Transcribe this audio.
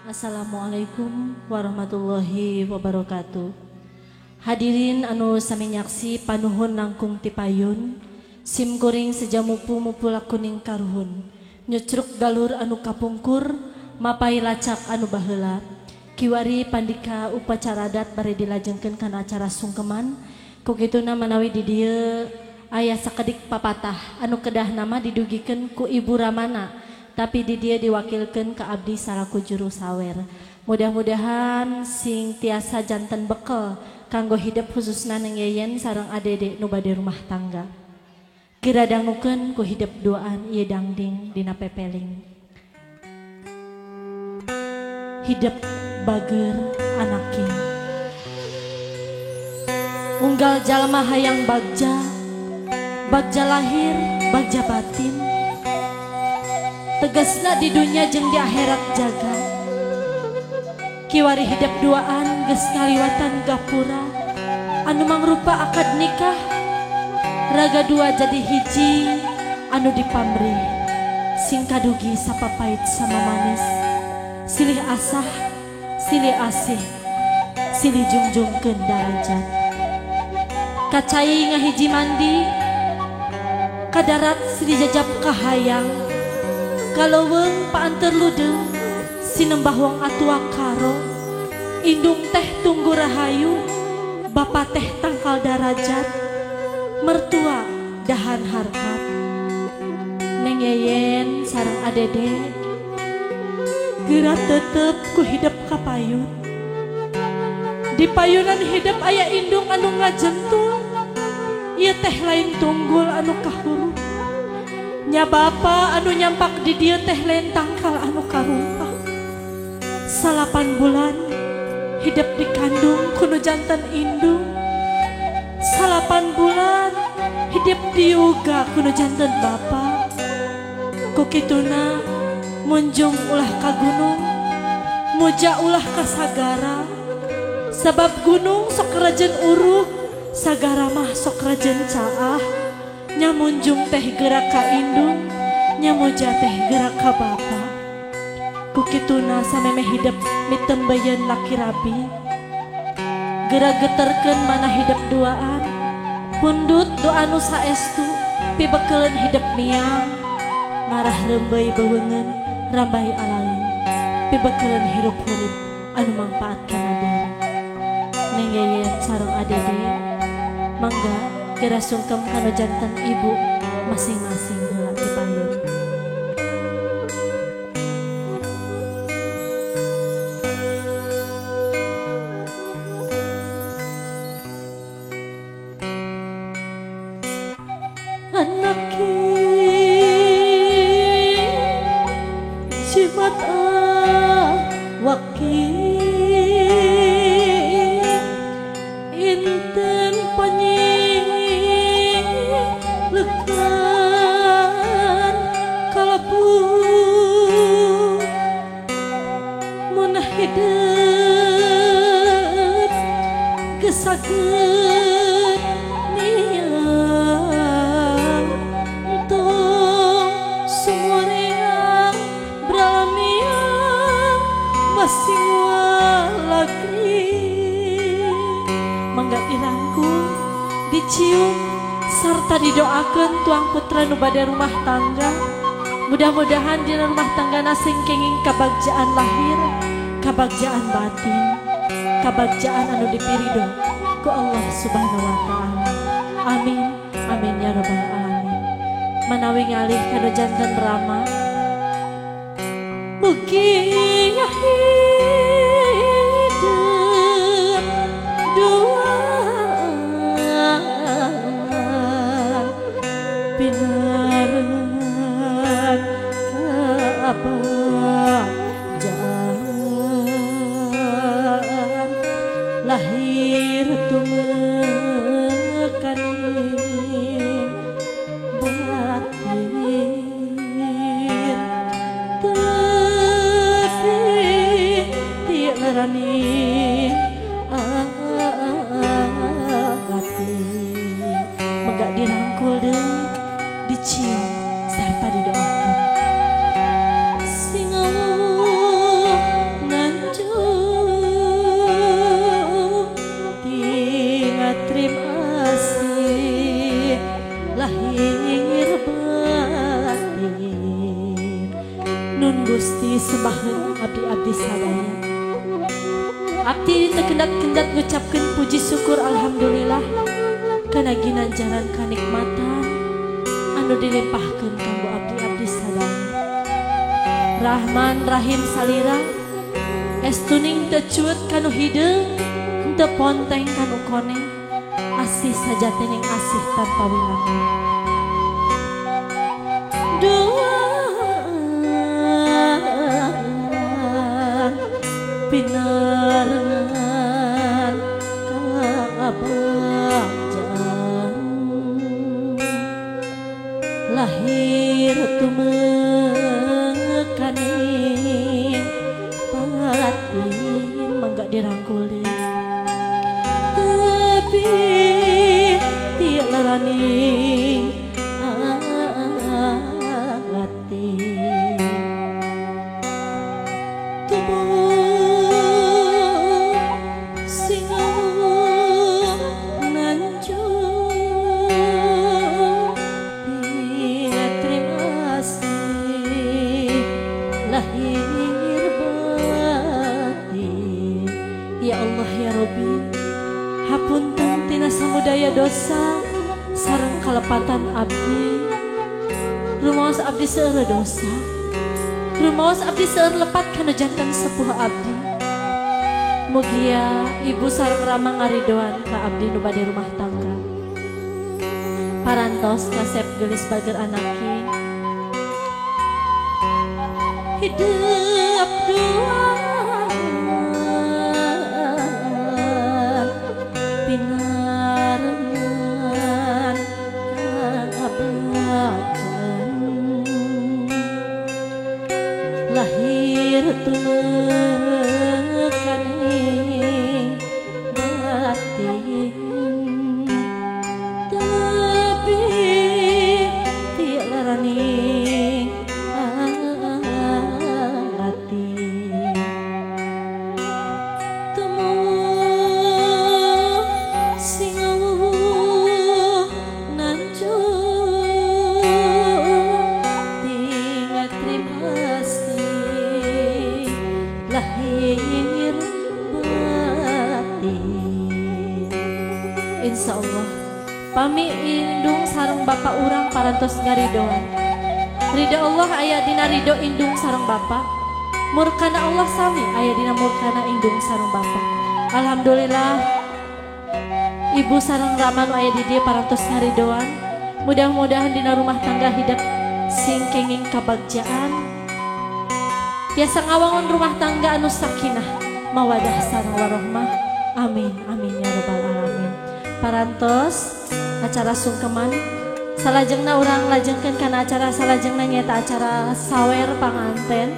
Assalamualaikum warahmatullahi wabarakatuh. Hadirin anu sami nyaksi panuhun langkung tipayun, sim kuring sejamupu mupulak kuning karuhun, nyucruk galur anu kapungkur, mapai lacak anu baheula. Kiwari pandika upacara adat bari dilajengkeun kana acara sungkeman, ku kituna manawi di dieu aya sakedik papatah anu kedah nama didugikeun ku Ibu Ramana. Tapi di dia diwakilkan ke abdi salaku juru sawer. Mudah-mudahan sing tiasa janten bekel kanggo hidup khususna Neng Yeyen sareng adede nu bade rumah tangga. Geura dangukeun ku hidep duaan ieu dangding dina pepeling. Hidep bager anaking. Unggal jalma hayang bagja, bagja lahir, bagja batin. Tegasna di dunia jeung di akhirat jaga. Kiwari hidep duaan geus ngaliwatan gapura anu mangrupa akad nikah raga dua jadi hiji anu dipamrih sing kadugi sapapait sama manis silih asah silih asih silih jungjungkeun darajat kacai ngahiji mandi kadarat silih jajap kahayang kaleuweung paanteur ludeung sinembah wong atua karo indung teh tunggu rahayu bapa teh tangkal darajat mertua dahan harkat. Neng Yeyen sareng adede geura tetep ku hidep kapayun. Di payunan hidep aya indung anu ngajentul ieu teh lain tunggul anu kahurung. Nya bapa anu nyampak di dieu teh lain tangkal anu karumpak. 9 bulan hidup dikandung kuno jantan indung. 9 bulan hidup diuga kuno jantan bapa. Ku kituna munjung ulah ka gunung, muja ulah ka sagara. Sabab gunung sok rajen urug, sagara mah sok rajen caah. Nya munjung teh gerak ka indung, nya muja teh gerak ka bapa. Ku kituna samemeh hidep mitembeyeun laki rabi. Geura geterkeun mana hidep duaan, pundut doa nu saestu pibekeleun hidep miang. Ngarah rembeuy beuweungeun rambai alaeun, pibekeleun hirup hurip anu mangpaat kana diri. Neng Yeyen sareng adede mangga geura sungkem kanu janten ibu masing-masing heula ti payun. Anaki jimat awaki inten lekan kalebu mun hidup gesageut miang tong sumureang bramiang masing walagri. Mangga dirangkul dicium serta didoakan tuang putra nu bade rumah tangga. Mudah-mudahan dina rumah tangga sing kenging kabagjaan lahir, kabagjaan batin, kabagjaan anu dipirido ku Allah Subhanahu wa taala. Amin amin ya rabbal alamin. Manawi ngalih kanu janten rama mugi hidup duaan pinarengan kabagjaan lahir tumekaning batin Disembaheun abdi-abdi sadaya. Abdi teu kendat-kendat ngucapkeun puji syukur alhamdulillah kana ginanjaran kanikmatan anu dilimpahkeun kanggo abdi-abdi sadaya. Rahman Rahim salira estuning teu cuet kanu hideung henteu ponteng kanu koneng asih sajatining asih tanpa wilangan. Dua pinarengan kabagjaan lahir tumekaning batin mangga dirangkuli tapi tilaraning ati tubuh sing nanjung terima kasih lahir batin. Ya Allah ya Rabbi, hapunten tina samudaya dosa sareng kalepatan abdi. Rumaos abdi seueur dosa, rumaos abdi seueur lepat kana janten sepuh abdi. Mugia ibu sareng rama ngaridoan ka abdi nu bade rumah tangga. Parantos kasep geulis bager anaki hidup dua pinarengan kabagjaan lahir tumekaning batin tapi tilaraning ati temu sing awuh nanjung tinggal terima kasih lahir batin. Insya Allah pami indung sareng bapak urang parantos ngaridoan. Ridho Allah aya dina ridho indung sareng bapak, murkana Allah sami aya dina murkana indung sareng bapak. Alhamdulillah ibu sareng rama nu aya di dieu parantos ngaridoan. Mudah-mudahan dina rumah tangga hidup sing kenging kabagjaan, tiasa ngawangun rumah tangga anu sakinah mawadah sareng warohmah. Amin amin ya robbal alamin. Parantos acara sungkeman salajengna urang lajengkeun kana acara salajengna nyaeta acara sawer panganten.